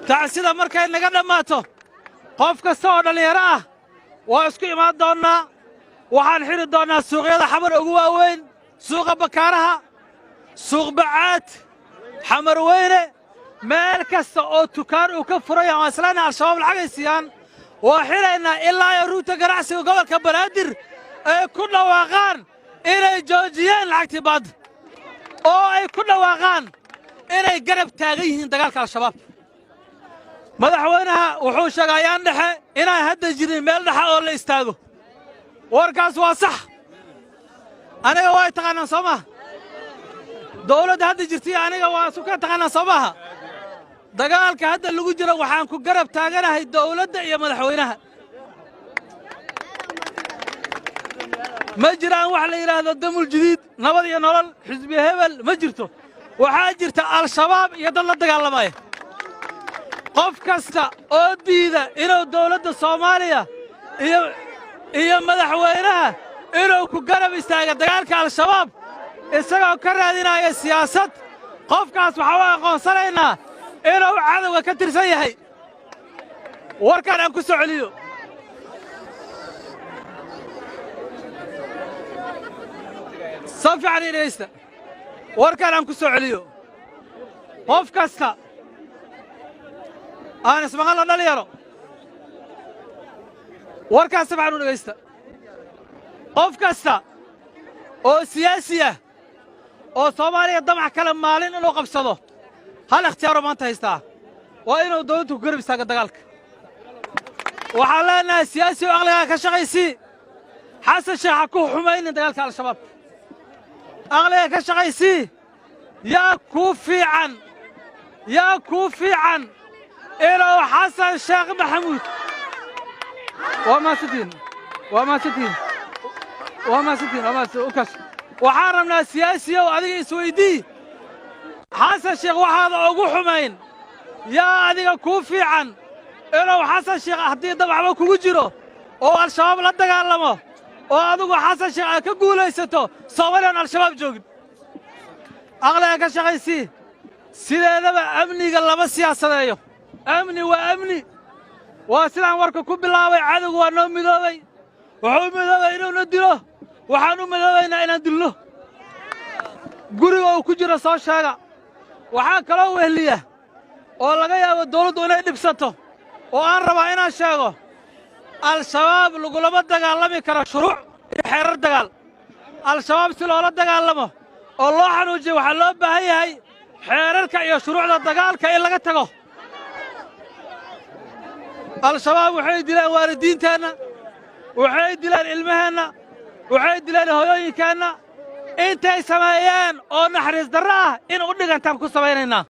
Tacsida markay naga dhammaato, qof kasta oo dhallinyaro ah waa isku imaan doonnaa. Waxaan xidhi doonnaa suuqyada Xamar ugu waaweyn, suuqa Bakaaraha, Suuq Bacaad, Xamar Weyne, meel kasta oo tukaan uu ka furan yahay waan isleenahay Al-Shabaab lacagay siiyaan, waa xidhaynaa ilaa ay Rugta Ganacsiga Gobolka Banaadir ay ku dhawaaqaan inay joojiyeen lacagtii baadda oo ay ku dhawaaqaan inay garab taagan yihiin dagaalka Al-Shabaab. Madaxweynaha wuxuu sheegay ayaan dhexe inaan hadda jirin meel dhexa oo la istaago. Warkaas waa sax. Aniga waa taqaanaan, soo maha? Dawladda hadda jirtay aniga waa isu ka taqaanaan, soo maaha? Dagaalka hadda lagu jiro waxaan ku garab taaganahay dawladda iyo madaxweynaha. Ma jiraan wax la yidhaahdo Damul Jadiid, Nabad iyo Nolol, xisbi hebel, ma jirto. Waxaa jirta Al-Shabaab iyo dad la dagaalamaya. Qof kasta oo diida inuu dawladda Soomaaliya iyo madaxweynaha inuu ku garab istaaga dagaalka Al-Shabaab isagoo ka raadinaya siyaasad, qofkaas waxaa u aqoonsanaynaa inuu cadowga ka tirsan yahay. Warkaan aan ku soo celiyo. Si fiican ii dhegaysta. Warkaan aan ku soo celiyo. Qof kasta aan ismaqalno, dhalinyaro. Warkaas si fiican u dhegaysta. Qof kasta oo siyaasi ah oo Soomaaliya damac kale maalin inuu qabsado, hal ikhtiyaaroo maanta haystaa, waa inuu dawladdu ku garab istaago dagaalka. Waxaan leenahay, siyaasi oo aqligaa ka shaqaysii, Xasan Sheekh ha ku xumaynin dagaalka Al-Shabaab. Aqliga ka shaqaysii. Yaa kuu fiican, yaa kuu fiican inuu Xasan Sheekh Maxamuud? Waa mahadsantihiin, waa mahadsantihiin, waa mahadsantihiin, waa mahadsan ukaas. Waxaan rabnaa, siyaasiyow, adiga isweydii, Xasan Sheekh waxaada ugu xumayn. Yaa adiga kuu fiican inuu Xasan Sheekh, haddii dabacba kugu jiro oo Al-Shabaab la dagaalamo oo adigu Xasan Sheekh aad ka guulaysato, Soomaaliyan Al-Shabaab joogin? Aqliga ka shaqaysii. Sideedaba amniga lama siyaasadeeyo. Amni waa amni. Waa sidaan warka ku bilaabay: cadowgu waa noo midoobay. Wuxuu midoobay inuuna dilo, waxaan u midoobaynaa inaan dilno. Guriga uu ku jiro soo sheega. Waxaa kaloo wehliya oo laga yaabo dawladdu inay dhibsato oo aan rabaa inaan sheego: Al-Shabaab lagulama dagaalami karo shuruuc iyo xeerar dagaal. Al-Shabaab si loola dagaalamo oo loo xanuujiyo, waxaa loo baahan yahay xeerarka iyo shuruucda dagaalka in laga tago. Al-Shabaab waxay dileen waalidiinteenna, waxay dileen ilmaheenna, waxay dileen hooyooyinkeenna. Intay sameeyeen oo naxariis darro ah in u dhigantaan ku samaynaynaa.